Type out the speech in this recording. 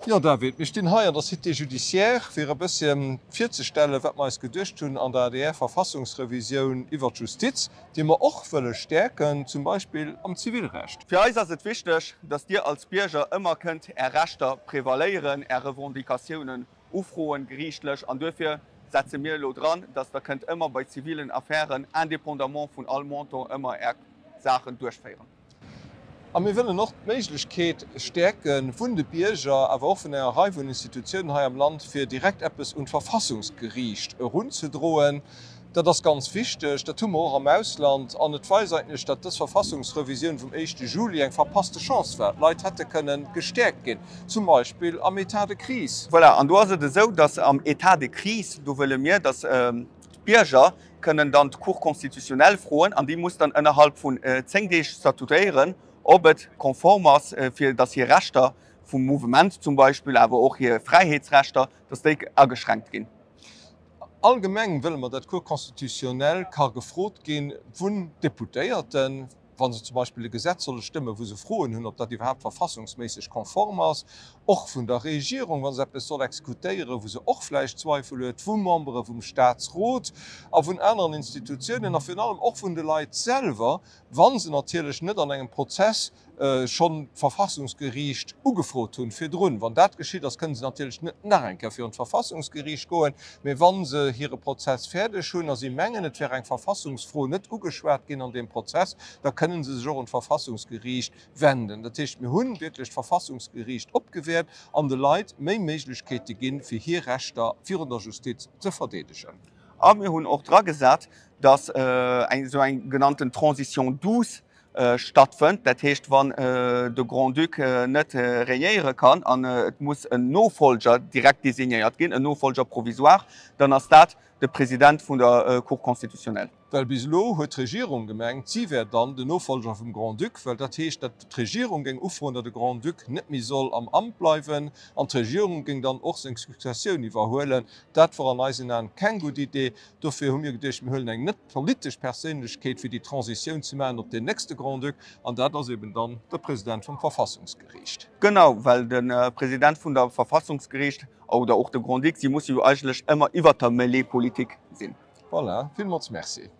Jo David, mir stinn hei an der Cité judiciaire, fir e bësschen virzestellen, wat mer eis geduecht hunn an der ADR-Verfassungsrevisioun iwwert d'Justiz, déi mer och wëlle stäerken, zum Beispill am Zivilrecht. Fir eis ass et wichteg, dass Dir als Bierger ëmmer kënnt Är Rechter prevaléieren, Är Revendicatiounen ufroen, geriichtlech, an duerfir setze mir elo dran, dass Der kënnt ëmmer bei zivilen Affären, indépendamment vun all Montant, ëmmer Är Saachen duerchféieren. A mir wëllen och d'Méiglechkeet stäerke vun de Bierger, awer och vun enger Rei vun Institutiounen hei am Land, fir direkt eppes un d'Verfassungsgeriicht erunzedroen. Dat ass ganz wichteg. Dat hu mer och am Ausland. An et weist eigentlech, datt dës Verfassungsrevisioun vum éischte Juli eng verpasste Chance war. D'Leit hätte kënnen gestäerkt ginn, zum Beispill am État de crise. Voilà, an do ass et esou, datt am État de crise, do wëlle mir, datt d'Bierger kënnen dann d'Cour constitutionnelle froen an déi muss dann ënnerhalb vun 10 Deeg statutéieren, ob et konform ass, fir datt hir Rechter vum Mouvement zum Beispill, awer och hir Fräiheetsrechter, datt déi ageschränkt ginn. Allgemeng wëlle mer, datt d'Cour constitutionnelle ka gefrot gi vun Deputéierten, wa se zum Beispill e Gesetz solle stëmmen, wou se Froen hunn, ob dat iwwerhaapt verfassungsméisseg konform ass, och vun der Regierung, wa se eppes soll exekutéieren, wou se och vläicht Zweifel huet, vu Membere vum Statsrot a vun aneren Institutiounen a virun allem och vun de Leit selwer, wa se natierlech net an engem Prozess schonn d'Verfassungsgeriicht ugefrot hunn virdrun. Wann dat geschitt ass, kënne se natierlech net nach eng Kéier virun d'Verfassungsgeriicht goen, mee wa se hire Prozess fäerdeg hunn a si mengen, et wär eng Verfassungsfro net ugeschwat ginn an deem Prozess, da kënne se sech och un d'Verfassungsgeriicht wenden. Dat heescht, mir hu wierklech d'Verfassungsgeriicht opgewäert an de Leit méi Méiglechkeete ginn, fir hir Rechter virun der Justiz ze verdeedegen. A mir hunn och dragesat, dass eng esou eng genannten Transition douce stattfënnt, dat heescht wann de Grand-Duc net regnéiere kann an et muss en Nofolger direkt designéiert ginn, en Nofolger provisoire, dann ass dat de President vun der Cour constitutionnelle. Well bis elo huet d'Regierung gemengt, si wär dann den Nofolger vum Grand-Duc, well dat heescht, datt d'Regierung géing ufroen, datt de Grand-Duc net méi soll am Amt bleiwen an d'Regierung géing dann och seng Successioun iwwerhuelen. Dat wor an eisen Aen keng gutt Idee. Dofir hu mir geduecht, mir huelen eng net politesch Perséinlechkeet, fir déi Transitioun ze maachen op deen nächste Grand-Duc, an dat ass eben dann de President vum Verfassungsgeriicht. Genau, well de President vun der Verfassungsgeriicht oder och de Grand-Duc, si musse jo eigentlech ëmmer iwwert der Mêlée politique sinn. Voilà, villmools Merci.